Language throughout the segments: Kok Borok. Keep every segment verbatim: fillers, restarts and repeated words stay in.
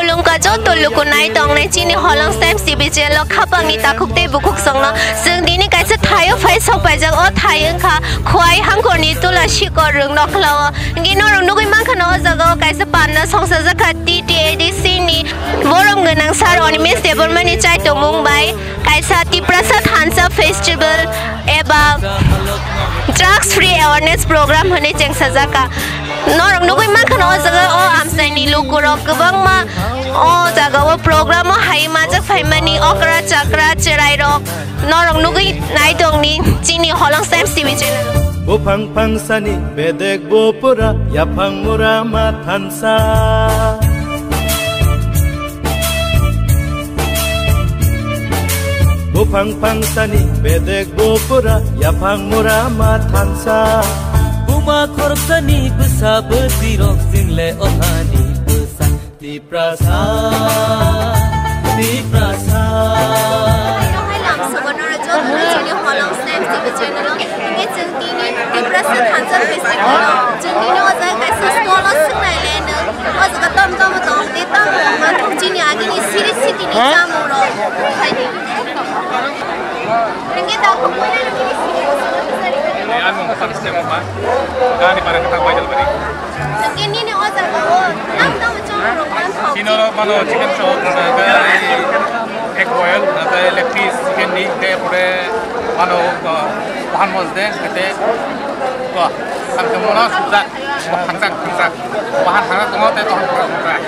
Khulumkha joto luku nai tongnai chini Holong Times T V channel o khapangni takhuk tei bukhuk songno. Chwng tini kaisa thaio phai sok paijak, o thai wngkha Khwai Hangkhorni Tula Sikor Rwng Nokhlao. Hingke norok nugui mankha no o jaga o kaisa panna songsajakha T T A D C ni borom gwnang sir Animesh Debbarma ni chai tongmung bai. Kaisa Tiprasa Thansa Festival eba Drugs Free Awareness Program hwnwi chengsajak kha. Norok nugui mankha no o jaga o amchaini lukurok kwbangma o jaga o program o hai majak phaimani okra chakra chwrairok norok nugui naitongni chini Holong Times T V channel. Buphang phangsani bedek bupura yaphang mura ma thansa. Buphang phangsani bedek bupura yaphang mura ma thansa. Buma khoroksani bwsa bwtwirok chwngle ohani bwsa. Tiprasa, Tiprasa. Hai lam sobo noro joto no chini Holong Times T V channel o. Hingke chwng tini Tiprasa Thansa Festival o. Chwng tini o jaga kaisa stall o swngnai le nwng. O jaga tom tom tong, tei tom tom manthok chini agini siri sitini chamung rok. Hai di. Hingke da ko puila ni siri sitini. Ani mung paris te mung pa. Gani para kata bai jal bari. Hingke nini o jaga o tam tam chamung rok manthok. Sino ro mano chicken chop, tei egg boil, tei leg piece chicken ni, tei pore mano, uh, bahan mos de, tei, wah, tam tam mano sujak, thangsak, thangsak, bahan thangsak tongo, tei tohan pore thangsak.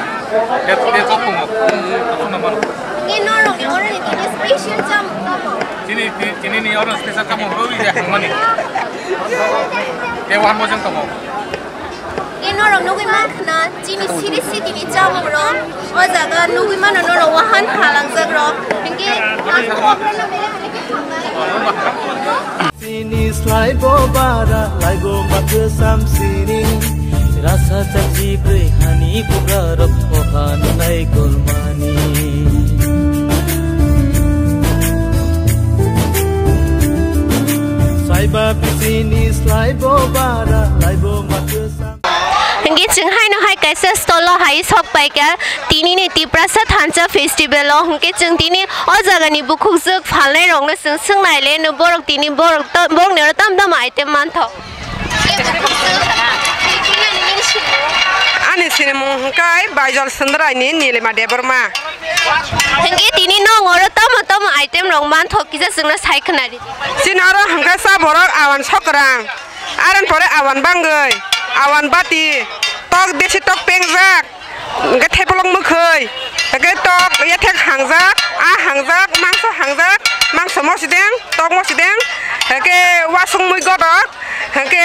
Tei, tei chop tongo, chop tongo mano. Hingke norok ni oro ni tini special chamung tamo? Chini, chini ni oro special chamung rwi de hangmani. Tei bahan mos jang tongo. Hingke norok nugui mankha na chini siri sitini chamung rok. O jaga nugui mano norok wahan halangjak rok. Hingke ang program no bere bere khe thangnai. Chini slai bo bara, lai bo ma kwsam sini. Rasa chachi brwi hani bubrarok oha nunai kolmani. Saiba bisini slai bo bara, lai bo ma kwsam. Hingke chwng haino hai kaisa stall o hai sok paikha tini ni Tiprasa Thansa Festival o. Hingke chwng tini o jaga ni bukhukjwk phalnai rok no chwng swngnai le no borok tini borok ta-, borok ni oro tam tam item mantho. Ani sinimung hingke Baijol Sundrai ni Nilima Debbarma. Hingke tini nong oro tamo tamo item rok mantho kisa chwngno sai khwnadi. Chini oro hingke sa borok awan sokrang. Aron pore awan bangwi, awan bati, tok desi tok pengjak, hingke thepolok mwkhwi, hingke tok yathek hangjak, a hangjak, mangso hangjak, mangso mosideng, tok mosideng, hingke wasung mui godok, hingke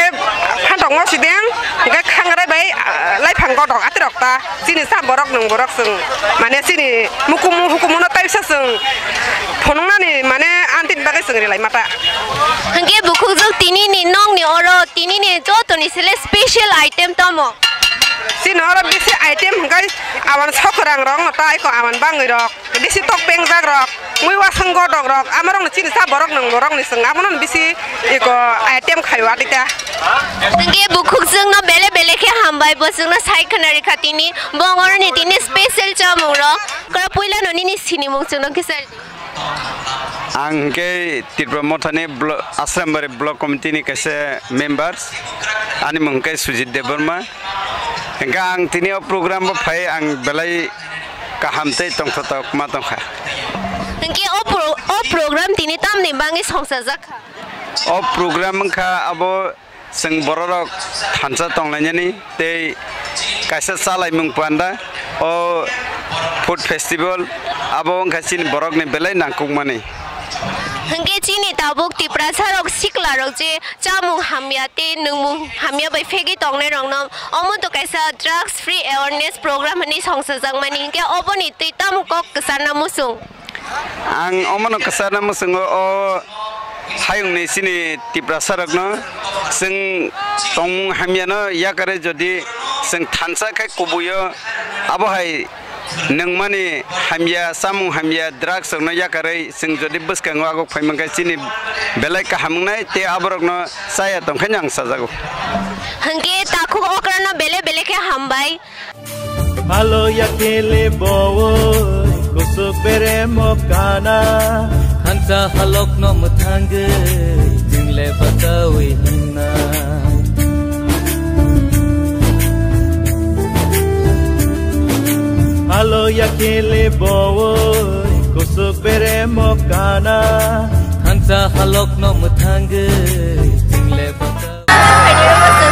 phantok mosideng, hingke khangrai bai, ah, laiphang godok atirok ta. Chini sa borok nwng borok chwng, mane chini mukumu hukumuno taisa chwng phunuknani mane antini bagwi chwng rilai mata. Hingke bukhukjwk tini ni nong ni oro tini ni joto ni sele special item tamo? Chini oro bisi item hingke awan sokrang rok no tai ko awan bangwi rok. Bisi tok pengjak rok, mui wasung godok rok, amarok ni chini sa borok nwng borok ni chwng abono bisi iko item khayo adita. Hingke bukhukjwk no bele bele khe hambai, bo chwngno sai khwnari kha tini, bo ongoroni tini special chamung rok. Kora puila no nini sinimung chwngno kisa. Ang hingke Tripura Mothani blo-, Asrambari Block Committee ni kaisa members, ani mung hingke Sujit Debbarma. Hingke ang tini o program bo phai ang belai kaham tei tongthotok ma tongkha. Hingke o pro-, o program tini tamni bagwi songchajak kha? O program wngkha abo chwng bororok thansa tonglainani tei kaisa chalaimung panda o food festival abo wngkha chini borokni belai nangkukmani. Hingke chini tabuk Tiprasa rok sikla rok je chamung hamya tei nwngmung hamya bai phegwi tongnai rokno omo to kaisa drugs free awareness program hwnwi songchajakmani, hingke oboni twi tamo kok kwcharna muchung? Ang omono kwcharna muchungo o hayungni chini Tiprasa rokno chwng tongmung hamyano yakarwi jodi chwng thansa khai kubuio abo hai nwngmani hamya, chamung hamya, drugs rokno yakarwi chwng jodi bwskango aguk phai mankha chini belai kaham wngnai tei aborokno chaya tongkhaino ang sajago. Hwnkhe takhuk okrano bele bele khe hambai. Alo ya kele bowoi kusuk beremo kana. Hansa halok no mwthangwi jingle bachawi hinna. Alo ya kele bowoi kusuk beremo kana. Hansa halok no mwthangwi jingle bachawi.